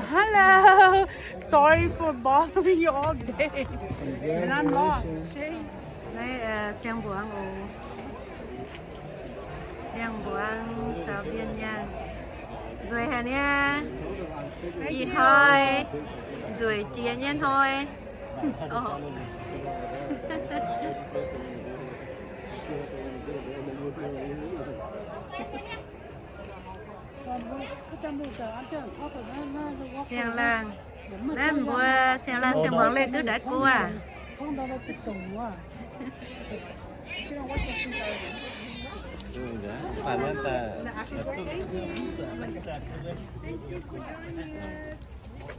Hello. Sorry for bothering you all day. And I'm lost. Naaiv, siang-mbuangz oc. Siang-mbuangz caux mienh nyaanh. Nzueic haic niaa. Ih hnoi nzueic jiex nyei hnoi. Siang-laangh, naaiv mbuo siang-laangh siang-mbuangz leih duqv ndaix guv aac.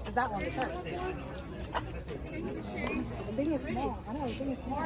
Is that one? Sure. I think it's small. I don't know, I think it's small.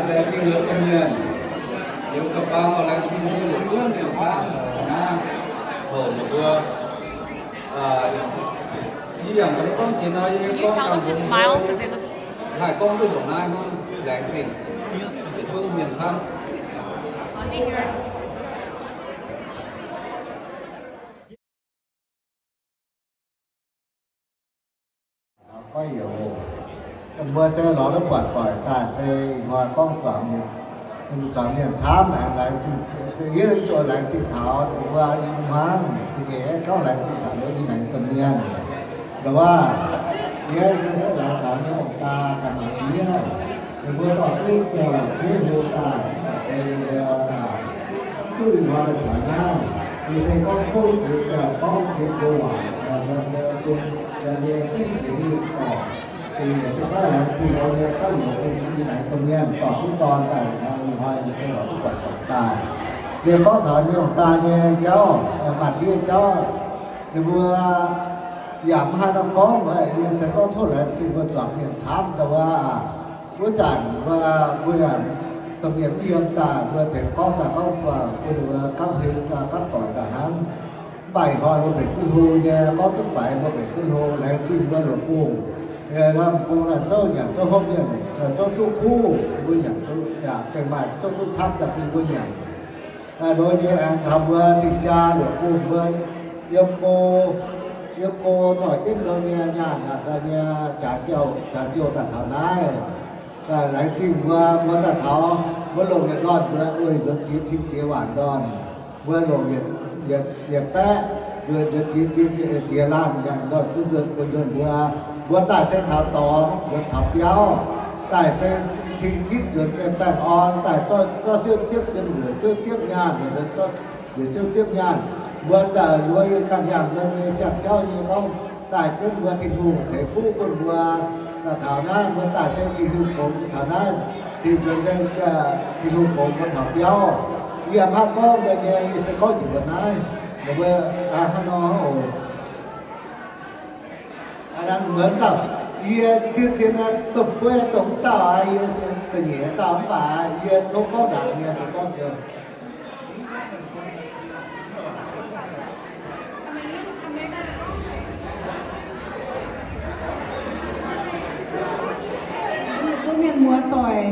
Laengz zingh mienh, liuz ga'faam oix laengz zingh mbuo yietc zungv mienh camv naaiv, hoc meih mbuo, ih yangh gorngv jiex nor, yie gorngv dangh mbuo haih gorngv duqv ndongc naaiv hnangv, laengz zingh yietc zungv mienh camv. Mbuo se lorz duqv buatc doic daaih se ih hnoi gorngv zuangx mienh, zuangx mienh camv aengx laengz zingh, yie zuqc laengz zingh taux mbuo i hmuangv, ga'nyiec aeqv, gauh laengz zingh taux mbuo i maengx domh mienh. Nduov, yie se laengz taux mienh ong-daa ganh maengx mienh, ninh mbuo dorh duqv biauv-biouv hlo daaih, se daaih duqv ih hnoi caux naaiv, yie se gorngv kuv ziex biauv gorngv ziex joux waac, bun yie gengh jiex mingh dorngc. Dingc se gorngv laengz zingh mbuo nyei gauh youz bun i maengx domh mienh dorh duqv dorn daaih, ih hnoi yie se lorz duqv buatc daaih. Yie gorngv taux mienh ong-daa nyei jauv, maaih ndiev jauv, ninh mbuo yaac mv haih nor gorngv, yie se gorngv tov laengz zingh mbuo zuangx mienh camv daaih wuov. Wuov zanc mbuo, mbuo yaac domh mienh mv yiem daaih, mbuo tengx gorngv daaih gorngv buatc mbuo ninh mbuo gapv hlen daaih gapv doic daaih hnangv. Mv baac ih hnoi mbuo benx duqv hlo nyei, gorngv duqv faix mbuo benx duqv hlo, laengz zingh mbuo loz-bung. Ninh mbuo naaiv zouv nyanc zouv hopv mienh, zouv duqv kuv, mbuo nyanc duqv, yaac gengh maaih zouv duqv camv daaih bun mbuo nyanc. Nduov nyei aengx taux mbuo cing-jaa loz-bung mbuo yiem go, yiem go dorh jienv nduov nyei nyaanh, nduov nyei jaax jouh, jaax jouh daaih taux naaiv. Laengz zingh mbuo, mbuo daaih taux, mbuo longc yietc ndorn nzuonx, weic nzuonx ziex cin ziex waanc ndorn. Mbuo longc yietc, yietc, yietc baeqv nzuonx ziex cin ziex laanh nyanc ndorn bun nzuonx, bun nzuonx mbuo. Mbuo daaih se taux dorngx nzuonx taux biauv, daaih se cing-kitv nzuonx se baengh orn, daaih zorqv siouv ziepv nzuonx, siouv ziepv nyaanh nzuonx, nzuonx siouv ziepv nyaanh. Mbuo daaih mbuo ganh yangh mbuo nyei siang-jauv nyei gorngv daaih jienv mbuo Tin-Hungh ceix fuqv bun mbuo. Daaih taux naaiv mbuo daaih se Tin-Hungh gongx taux naaiv, dingc nzuonx se Tin-Hungh gongx mbuo taux biauv. Yie mv haih gorngv mbuo nyei, yie se gorngv njiec mbuo naaiv, mbuo hnangv nor oc. Mbuo dauh, yie zien-zien dongh buo dongh mv dauh aqv, yie da'nyeic dauh mv baac yie tov gorngv ndaangc nyei, tov gorngv nyei. Mienh muoz-doic,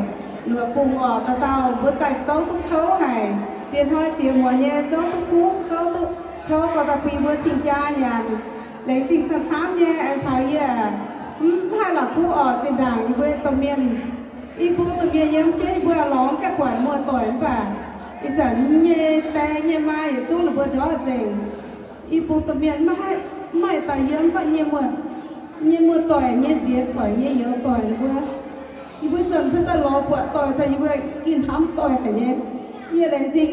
luoqc bungx orqc, dauh dauh mbuo daaih zouv duqv kouv haic. Ziex hnoi ziex muonz nyei zouv duqv kuv, zouv duqv kouv, gauh daaih bun mbuo cing-jaa nyanc. Laengz zingh camv-camv nyei, aengx caux yie mv haih la'kuqv orqc. Zinh ndaangc yie mbuo domh mienh, yie mbuo domh mienh yiem jienv yie mbuo lorz gaengh buatc muoz-doic mv baac ih zanc nyei die nyei maa yietc zungv ninh mbuo ndortv nzengc. Yie mbuo domh mienh maiv maaih daaih yiem, mv baac nyei muoz-doic nyei nziex doic nyei youz doic ninh mbuo, yie mbuo zanc-zanc daaih lorz buatc doic daaih yie mbuo gengh hnamv doic haic nyei. Yie laengz zingh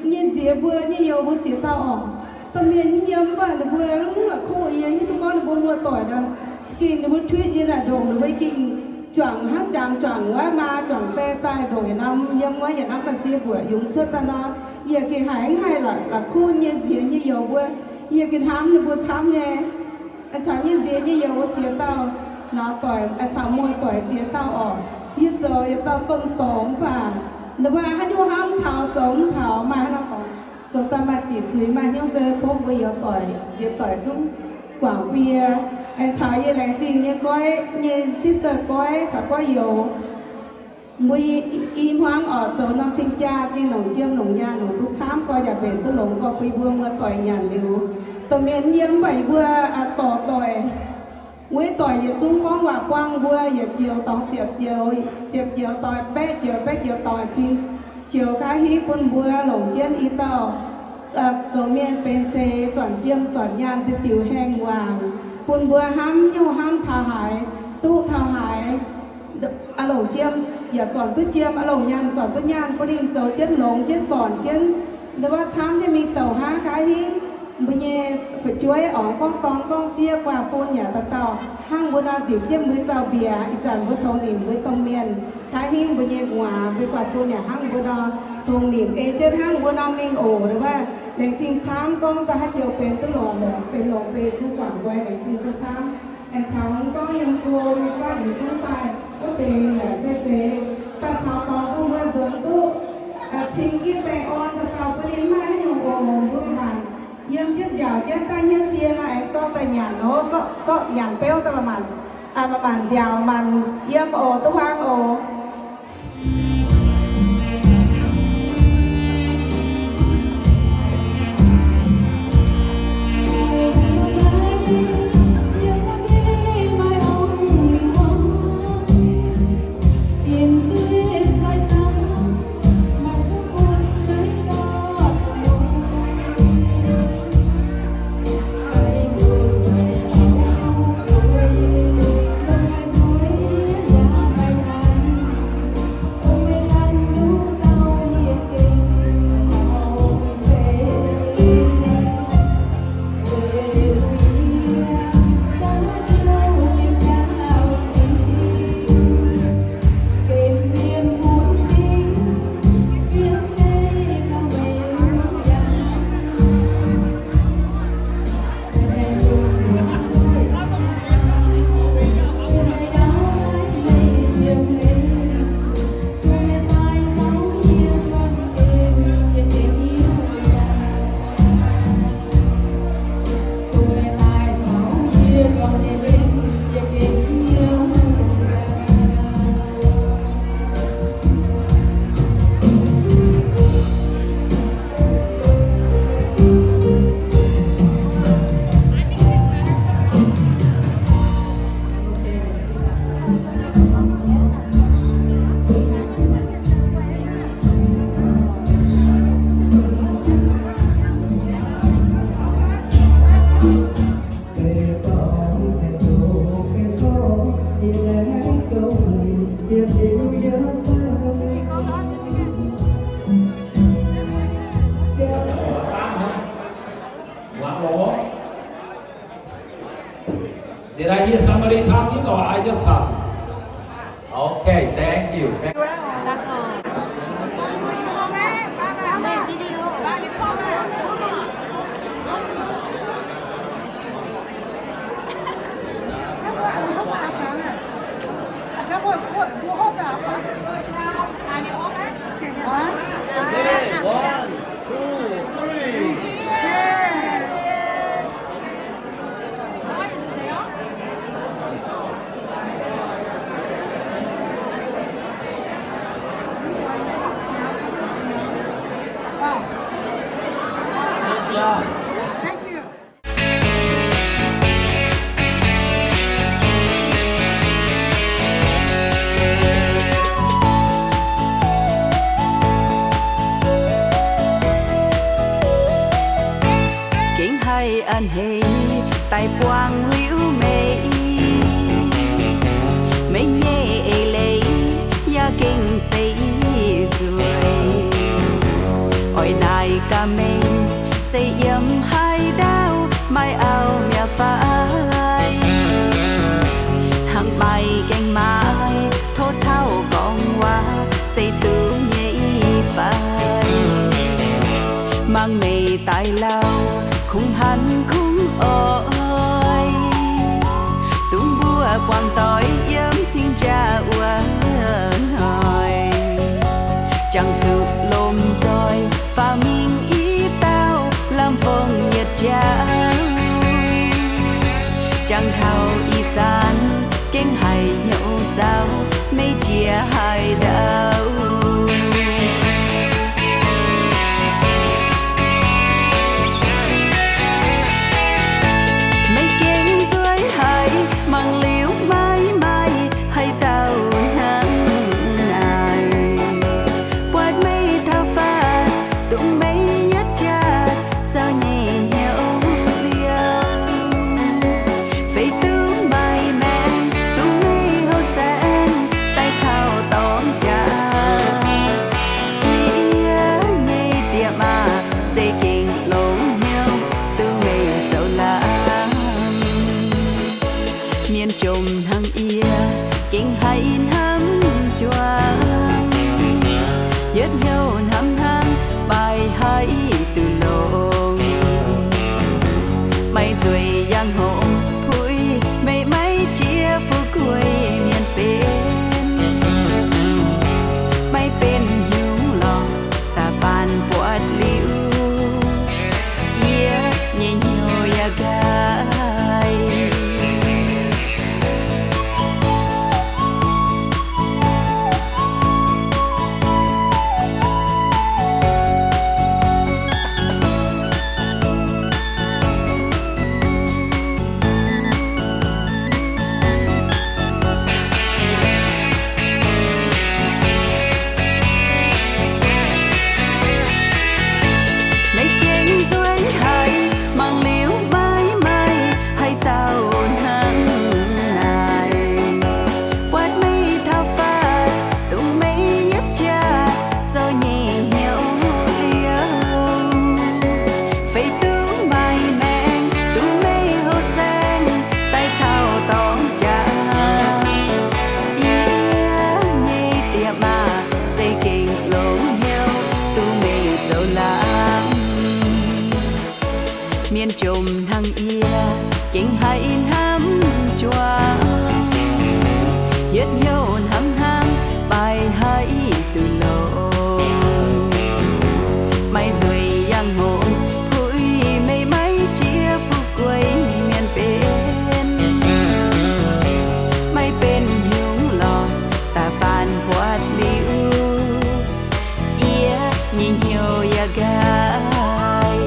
nyei nziex mbuo nyei youz mbuo ziex dauh orqc. Domh mienh yiem mv baac ninh mbuo mv la'kuqv yie, hiuv duqv gorngv ninh mbuo muoz-doic nor, za'gengh ninh mbuo treat yie naaic ndongc ninh mbuo gengh juangc hnangv jangx juangc wuov maa juangc die daaih ndongc yietc norm yiem wuov yietc norm ga'sie mbuoqc yungz cuotv daaih nor, yie gengh haiz mv haih la'kuqv nyei nziex nyei youz mbuo. Yie gengh hnamv ninh mbuo camv nyei. Caux nyei nziex nyei youz ziex dauh, nor doic caux muoz-doic ziex dauh orqc. Yie zoux yietc dauh domh dorngx mv baac ninh mbuo haaix nyungc hnamv taux zoux mv taux, maaih hnangv nor zoux daaih maaih ziqc zuiz, maaih hnyouv se tov mbuo youz doic ziex doic zungv guangc bun yie. Aengx caux yie laengz zingh nyei goiv, nyei sister goiv caux goiv youz. Mbuo i hmuangv orqc zoux norm cing-jaa gengh longc jiem longc nyaanh longc duqv camv, gorx yaac mbenc duqv longx, gorx bun mbuo muoz-doic nyanc liuz. Domh mienh yiem mv baac yie mbuo dorc doic, weiv doic yietc zungv gorngv waac buangh mbuo, yietc joux dorngx ziepc joux, ziepc joux dorngx baeqv joux, baeqv joux dorngx cing joux gaav hingv bun mbuo longc jienv i dauh zoux mienh benx seix, zornc jiem zornc nyaanh diuh diuh haengh wangc, bun mbuo hnamv nyungc hnamv taux haaix, duqv taux haaix, longc jiem yaac zornc duqv jiem, longc nyaanh zornc duqv nyaanh, bun ninh zoux jienv longx jienv zornc jienv, ndau wuov camv jienv mingh douc hnangv gaav hingv. Mbuo nyei fu'jueiv orngx gorngv dorng gorngv sieqv, guaax fun yaac dauh dauh hnangv mbuo nor nzipc jienv mbuo zaux-mbiec. Ih zanc mbuo tongx nimc mbuo domh mienh, gaav hingv mbuo nyei nguaaz, mbuo guaax fun yaac hnangv mbuo nor tongx nimc, ei jienv hnangv mbuo nor mingh oc. Ndau wuov laengz zingh camv gorngv daaih haaix joux benx duqv longx, benx longx se zungv guangc nqoi, laengz zingh zungv camv. Aengx caux gorngv yiem go nyei guaatv yietc zungv daaih, wuov deix yaac se zeiz daaih taux dorngx bun mbuo nzuonx duqv cing gitv baengh orn dauh dauh bun ninh maiv haaix nyungc oc. Mbuo maanc yiem jienv nziaauc jienv daaih hnyouv sie nor aengx zorqv daaih nyanc oc, zorqv nyanc beuv daaih maanc, maanc nziaauc maanc yiem oc, duqv huaang oc. Did I hear somebody talking or I just talking? Okay, thank you. Thank Daaih buangh liuz meih, meih nyei eix leiz yaac gengh se ih nzueic. Oix naaic gaax meih, se yiem haaix ndau, maaih auv mi'aqv fai? Hnangv maaih gaengh maaih tov caux gorngv waac se duqv nyei fai? Mangc meih daaih lauh kungx hanc kungx oix, dungx mbuo buangh doix yiem cing-jaa wuov hnoi. Jangx zuqc lomh nzoih faaux mingh i dauh lamh fong yietc jauv. Jangx taux ih zanc gengh haiz hnyouv zaux, meih jiex haaix ndau? Meih gengh nzueic haic, mangc liuz maiv maaih haaix dauh hnangv naaic. Buatc meih taux fatv, dungx meih yietv jatv zoux nyei hnyouv liouh. Feix duqv maaih maengc dongh meih houh saeng, daaih caux dorng jaax. Yie nyei diex maac, zeiz gengh longx hnyouv duqv meih zoux laangz. Mienh jomc hnangv yie, gengh haiz hnamv juangc. Yietv hnyouv hnamv hnangv baaih haiz duqv longx. Maaih nzueic yangh hngongx puix, meih maiv jiex fu'jueiv mienh benx. Maiv benx hiuv lorqc, da'faanh buatc liuz, yie nyei hnyouv yaac nqaai. Meih gengh nzueic haic, mangc liuz maiv maaih haaix dauh hnangv naaic. Buatc meih taux fatv, dongh meih yietv jatv zoux nyei hnyouv liouh. Feix duqv maaih maengc dongh meih houh saeng, daaih caux dorng jaax. Yie nyei diex maac, zeiz gengh longx hnyouv duqv meih zoux laangz. Mienh jomc hnangv yie, gengh haiz hnamv juangc. Yietv hnyouv hnamv hnangv baaih haiz duqv longx. Maaih nzueic yangh hngongx puix, meih maiv jiex fu'jueiv mienh benx. Maiv benx hiuv lorqc, da'faanh buatc liuz, yie nyei hnyouv yaac nqaai.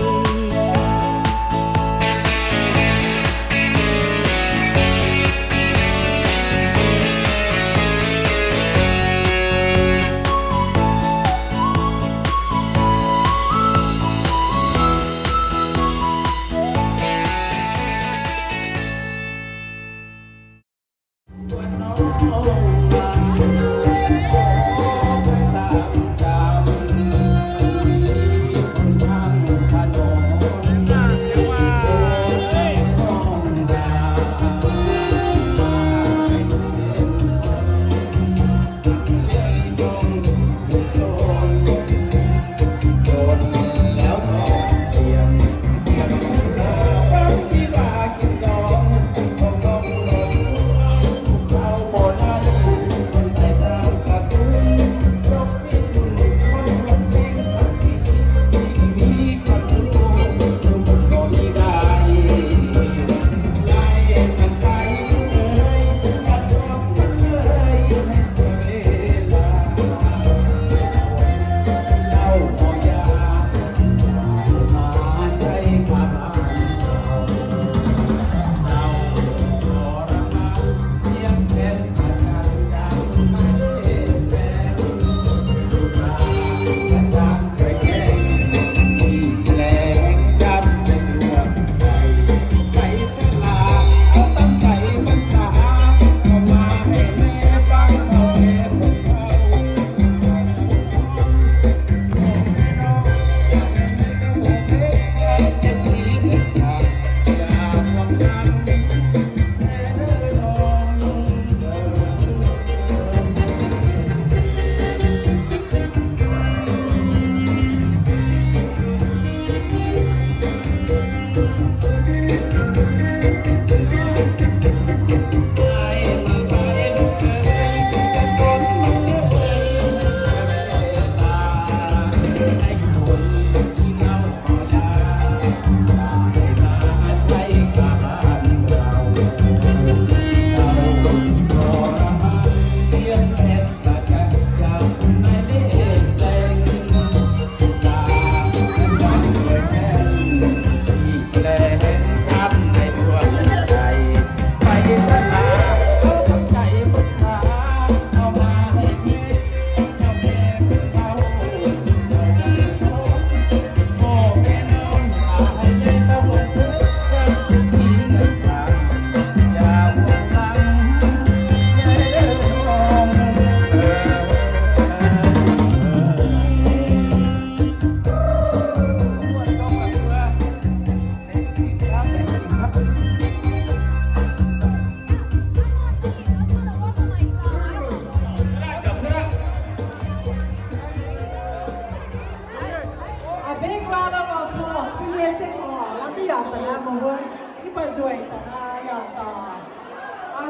All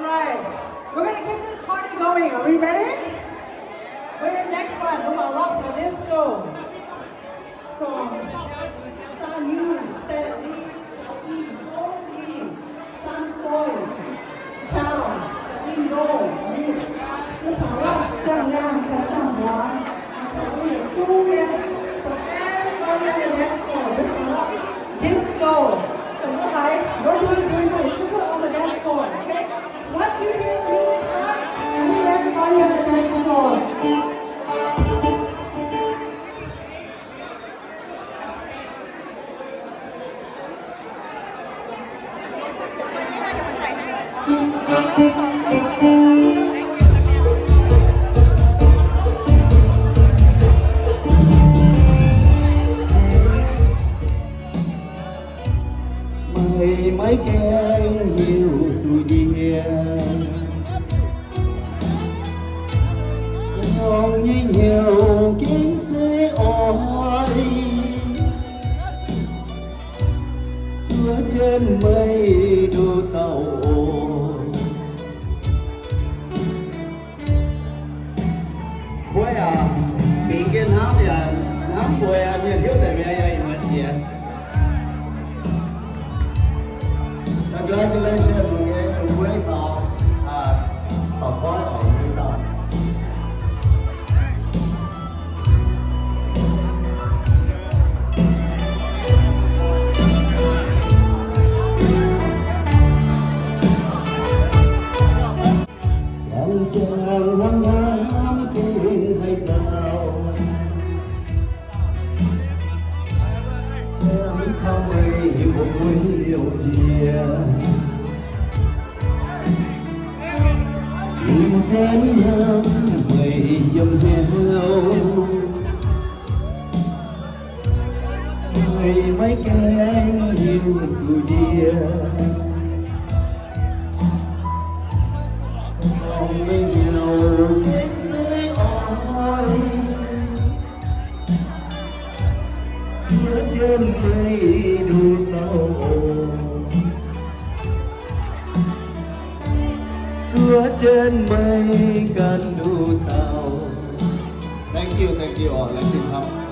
right, we're gonna keep this party going. Are we ready? We're next one. Look out, look for disco. From San Yu, San Li, San Yi, Gong Yi, San Soi, Chao, San Yin Gong, Yu. Look out, look, San Yang, San Sang Wang, and San Wu Zhu Yan. So everybody on the dance floor, listen up. Disco. So look like you're doing beautiful. Put your on the dance floor, okay? Once you hear the music start, move everybody on the dance floor. Meih maiv gaengh hiuv duqv yie, gorngv nyei hnyouv gengh se oix zuov jienv meih nduqc dauh oc. Mbuo yaac bingx jienv hnamv yaac hnamv mbuo yaac mienh hiuv deix mi'aqv, yaac ih muonz jiex. Congratulations, mbuo zoux, aa, taux goiv oc, mbuo dauh. Jangx jangx hnamv hnamv gengh haih nzauh, jangx taux meih mbuo mueiz liouh ndiev. Ih zanc hnamv meih yiem hnyouv, meih maiv gaengh hiuv duqv yie, gorngv meih hnyouv gengh se oix zuov jienv meih nduqc dauh oc. Zuov jienv meih ganh nduqc dauh. Thank you, thank you all. Laengz zingh camv.